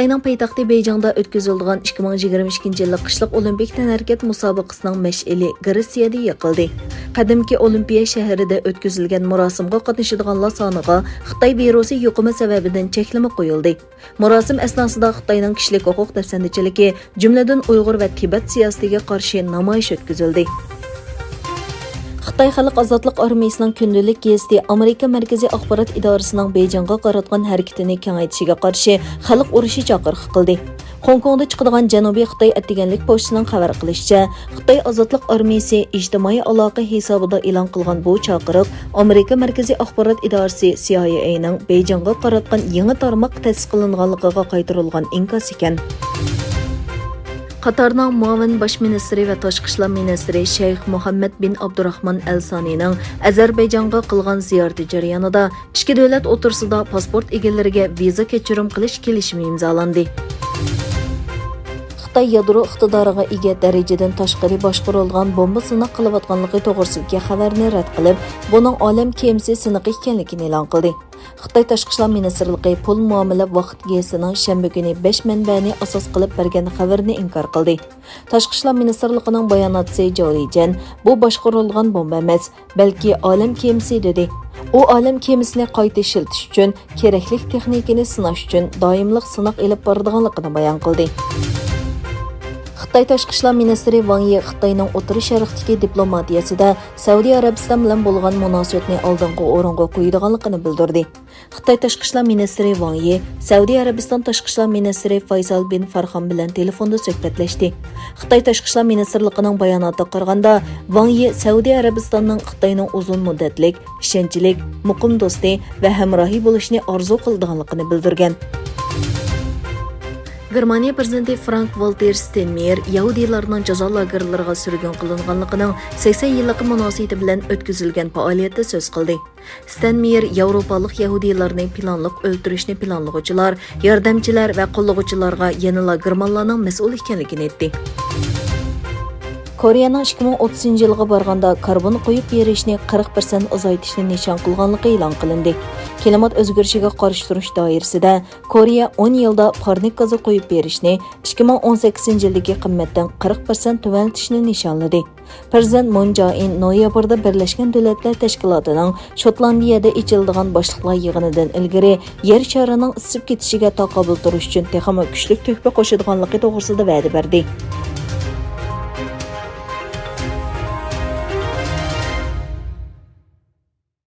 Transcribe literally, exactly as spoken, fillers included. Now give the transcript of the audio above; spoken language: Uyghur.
خىتاينىڭ پايتەختى بېيجىڭدا ئۆتكۈزۈلىدىغان ئىككى مىڭ يىگىرمە ئىككىنچى يىللىق قىشلىق ئولىمپىك تەنھەرىكەت مۇسابىقىسىنىڭ مەشئىلى گرېتسىيەدە يېقىلدى. قەدىمكى ئولىمپىيە شەھىرىدە ئۆتكۈزۈلگەن مۇراسىمغا قاتنىشىدىغانلار سانىغا خىتاي ۋىرۇسى يۇقۇمى سەۋەبىدىن چەكلىمە قويۇلدى. مۇراسىم ئەسناسىدا خىتاينىڭ كىشىلىك ھوقۇق دەپسەندىچىلىكى، جۈملىدىن ئۇيغۇر ۋە تىبەت سىياسىتىگە قارشى نامايىش ئۆتكۈزۈلدى. خىتاي خەلق ئازادلىق ئارمىيىسىنىڭ كۈندىلىك گېزىتى ئامېرىكا مەركىزىي ئاخبارات ئىدارىسىنىڭ بېيجىڭغا قاراتقان ھەرىكىتىنى كېڭەيتىشىگە قارشى خەلق ئۇرۇشى چاقىرىقى قىلدى. خوڭكوڭدا چىقىدىغان جەنۇبىي خىتاي ئەتىگەنلىك پوچتىسىنىڭ خەۋەر قىلىشىچە، خىتاي ئازادلىق ئارمىيىسى ئىجتىمائىي ئالاقە ھېسابىدا ئېلان قىلغان بۇ چاقىرىق ئامېرىكا مەركىزىي ئاخبارات ئىدارىسى سى ئاي ئەي نىڭ بېيجىڭغا قاراتقان يېڭى تارماق تەسىس قىلىنغانلىقىغا قايتۇرۇلغان ئىنكاس ئىكەن. قاتارنىڭ مۇئاۋىن باش مىنىستىرى ۋە تاشقى ئىشلار مىنىستىرى شەيخ مۇھەممەد بىن ئابدۇراخمان ئەل سانىنىڭ ئەزەربەيجانغا قىلغان زىيارىتى جەريانىدا ئىككى دۆلەت ئوتتۇرىسىدا پاسپورت ئىگىلىرىگە ۋىزا كەچۈرۈم قىلىش كېلىشىمى ئىمزالاندى. خىتاي يادرو ئىقتىدارىغا ئىگە دەرىجىدىن تاشقىرى باشقۇرۇلغان بومبا سىناق قىلىۋاتقانلىقى توغرىسىدىكى خەۋەرنى رەت قىلىپ، بۇنىڭ ئالەم كېمىسى سىنىقى ئىكەنلىكىنى ئېلان قىلدى. خىتاي تاشقى ئىشلار مىنىستىرلىقى پۇل مۇئامىلە ۋاقىت گېزىتىنىڭ شەنبە كۈنى بەش مەنبەنى ئاساس قىلىپ بەرگەن خەۋىرىنى ئىنكار قىلدى. تاشقى ئىشلار مىنىستىرلىقىنىڭ باياناتچىسى جاۋ لىجيەن بۇ باشقۇرۇلغان بومبا ئەمەس، بەلكى ئالەم كېمىسى دېدى. ئۇ ئالەم كېمىسىنى قايتا ئىشلىتىش ئۈچۈن، كېرەكلىك تېخنىكىنى سىناش ئۈچۈن دائىملىق سىناق ئېلىپ بارىدىغانلىقىنى بايان قىلدى. خىتاي تاشقى ئىشلار مىنىستىرى ۋاڭ يى خىتاينىڭ ئوتتۇرا شەرقتىكى دىپلوماتىيەسىدە سەئۇدى ئەرەبىستان بىلەن بولغان مۇناسىۋەتنى ئالدىنقى ئورۇنغا قويىدىغانلىقىنى بىلدۈردى. خىتاي تاشقى ئىشلار مىنىستىرى ۋاڭ يى سەئۇدى ئەرەبىستان تاشقى ئىشلار مىنىستىرى فايسال بىن فارخان بىلەن تېلېفوندا سۆھبەتلەشتى. خىتاي تاشقى ئىشلار مىنىستىرلىقىنىڭ باياناتىغا قارىغاندا، ۋاڭ يى سەئۇدى ئەرەبىستاننىڭ خىتاينىڭ ئۇزۇن مۇددەتلىك، ئىشەنچلىك، مۇقىم دوستى ۋە ھەمراھى بولۇشىنى ئارزۇ قىلىدىغانلىقىنى بىلدۈرگەن. گېرمانىيە پىرېزىدېنتى فرانك ۋالتېر ستېنمېيېر يەھۇدىيلارنىڭ جازا لاگېرلىرىغا سۈرگۈن قىلىنغانلىقىنىڭ سەكسەن يىللىقى مۇناسىۋىتى بىلەن ئۆتكۈزۈلگەن پائالىيەتتە سۆز قىلدى. ستېنمېيېر ياۋروپالىق يەھۇدىيلارنى پىلانلىق ئۆلتۈرۈشنى پىلانلىغۇچىلار، ياردەمچىلەر ۋە قوللىغۇچىلارغا يەنىلا گېرمانلارنىڭ مەسئۇل ئىكەنلىكىنى ئېيتتى. كورېيەنىڭ ئىككى مىڭ ئوتتۇزىنچى يىلغا بارغاندا كاربون قويۇپ بېرىشنى قىرىق پىرسەنت ئازايتىشنى نىشان قىلغانلىقى ئېلان قىلىندى. كىلىمات ئۆزگىرىشىگە قارشى تۇرۇش دائىرىسىدە كورېيە ئون يىلدا پارنىك گازى قويۇپ بېرىشنى ئىككى مىڭ ئون سەككىزىنچى يىلدىكى قىممەتتىن قىرىق پىرسەنت تۆۋەنلىتىشنى نىشانلىدى. پىرېزىدېنت مون جائىن نويابىردا بىرلەشكەن دۆلەتلەر تەشكىلاتىنىڭ شوتلاندىيەدە ئېچىلىدىغان باشلىقلار يىغىنىدىن ئىلگىرى يەر شارىنىڭ ئىسسىپ كېتىشىگە تاقابىل تۇرۇش ئۈچۈن تېخىمۇ كۈچلۈك تۆھپە قوشىدىغانلىقى توغرىسىدا ۋەدە بەردى.